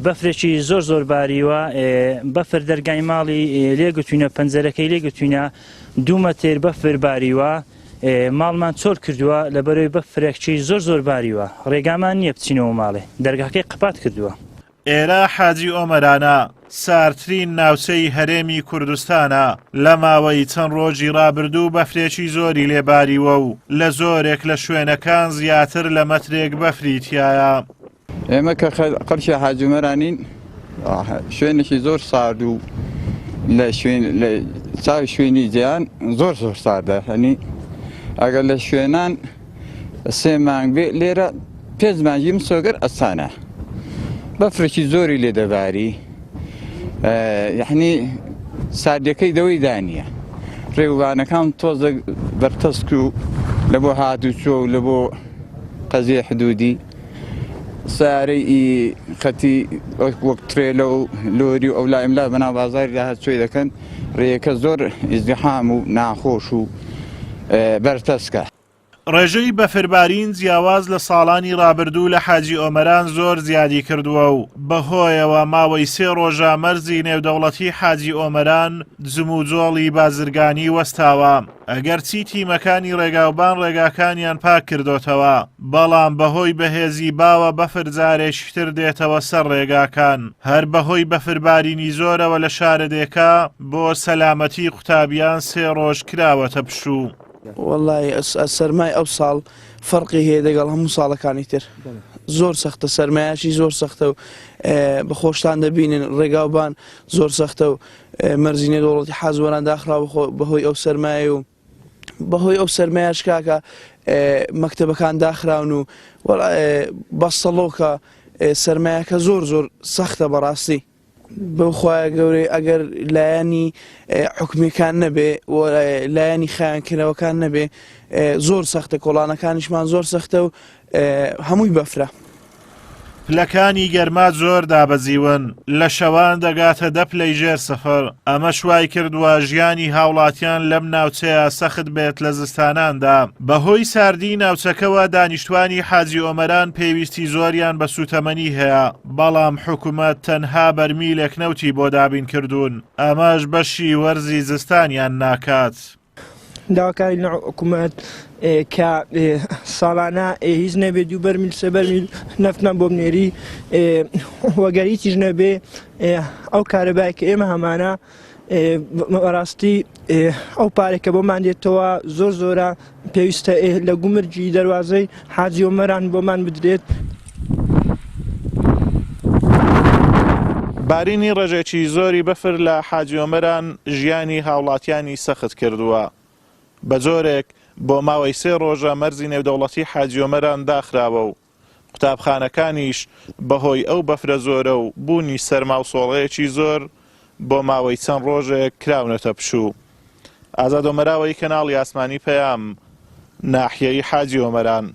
بەفرێکی زۆر زۆر باریوە، بەفر دەرگای ماڵی لێگرتوینە، پەنجەرەکەی لێگرتوینە، دوو مەتر بەفر باریوە، ماڵمان چۆل کردووە لەبەرەوەی بەفرێکی زۆر زۆر باریوە، ڕێگامان نییە بچینەوە ماڵێ، دەرگاکەی قەپات کردووە. ئێرە حاجی ئۆمەرانە، ساردترین ناوچەی هەرێمی کوردستانە، لە ماوەی چەند ڕۆژی ڕابردوو بەفرێکی زۆری لێ باریوە و لە زۆرێک لە شوێنەکان زیاتر لە مەترێک بەفری تیایە. ئێمە کە خەڵکی حاجی ئۆمەرانین شوێنێکی زۆر سارد و لە شوێن لە چاوی شوێنی جیان زۆر زۆر ساردە هەنی ئەگەر لە شوێنان سێ مانگ بێ لێرە پێنج مانگی مسۆگەر ئەسانە بەفرێکی زۆری لێ دەباری یعنی ساردەکەی دەوەی دانیە ڕێوبانەکان تۆزە بەرتەسک و لە بۆ هاتوچۆ و لە بۆ قەزیە حدودی سیارەی ئی خەتی وەک ترێلە و لۆری و ئەولا ئەملا بەناو بازاری هاتوچۆی دەکەن ڕێیەکە زۆر ئیزدیحام و ناخۆش و بەرتەسکە. ڕێژەی بەفربارین جیاواز لە ساڵانی ڕابردوو لە حاجی ئۆمەران زۆر زیادی کردووە و بەهۆیەوە ماوەی سێ ڕۆژە مەرزی نێودەوڵەتی حاجی ئۆمەران جموجۆڵی بازرگانی وەستاوە. ئەگەرچی تیمەکانی ڕێگاوبان ڕێگاکانیان پاک کردۆتەوە، بەڵام بەهۆی بەهێزی باوە بەفر جارێکی تر دێتەوە سەر ڕێگاکان، هەر بەهۆی بەفربارینی زۆرەوە لە شارەدێکە بۆ سەلامەتی قوتابیان سێ ڕۆژ کراوەتە پشوو. وەڵای سەرمای ئەو ساڵ فەرقی هەیە دەگەڵ هەموو ساڵەکانی تر زۆر سەختە سەرمایەشی زۆر سەختە و بە خۆشتان دەبینن ڕێگاوبان زۆر سەختە و مەرزی نێودەوڵەتی حازوەران داخرا بەهۆی ئەو سەرمایە و بەهۆی ئەو سەرمایەش کاکە مەکتەبەکان داخراون و بەستەڵۆکە سەرمایەکە زۆر زۆر سەختە بەڕاستی. بەو خوایە گەورەی ئەگەر لایەنی حکومیەکان نەبێ و لایەنی خایەنکردنەوەکان نەبێ زۆر سەختە کۆڵانەکانیشمان زۆر سەختە و هەمووی بەفرە. پلەکانی گەرما زۆر دابەزیون، لە شەوان دەگاتە دە پلەی ژێر سفر، ئەمەش وایکردووە ژیانی هاوڵاتیان لەم ناوچەیە سەخت بێت لە زستاناندا. بەهۆی ساردیی ناوچەکەوە دانیشتوانی حاجی ئۆمەران پێویستی زۆریان بە سووتەمەنی هەیە، بەڵام حکومەت تەنها بەرمیلێک نەوتی بۆ دابینکردوون، ئەمەش بەشی وەرزی زستانیان ناکات. داواکارین لە حکومەت کە ساڵانە هیچ نەبێ دوو بەرمیل سێ بەرمیل نەفتمان بۆ بنێری وەگەر هیچیش نەبێ ئەو کارەبای کە ئێمە هەمانە بەڕاستی ئەو پارێک کە بۆمان دێتەوە زۆر زۆرە پێویستە لە گومرگی دەواازەی حاجی ئۆمەران بۆمان بدرێت. بارینی ڕێژێکی زۆری بەفر لە حاجی ئۆمەران ژیانی هاوڵاتیانی سەخت کردووە، بە جۆرێک بۆ ماوەی سێ ڕۆژە مەرزی نێودەوڵەتی حاجی ئۆمەران داخراوە و قوتابخانەکانیش بەهۆی ئەو بەفرە زۆرە و بوونی سەرما و سۆڵەیەکی زۆر بۆ ماوەی چەند ڕۆژێک کراونەتە پشوو. ئازاد ئۆمەراوەیی کەناڵی ئاسمانی پەیام، ناحیەی حاجی ئۆمەران.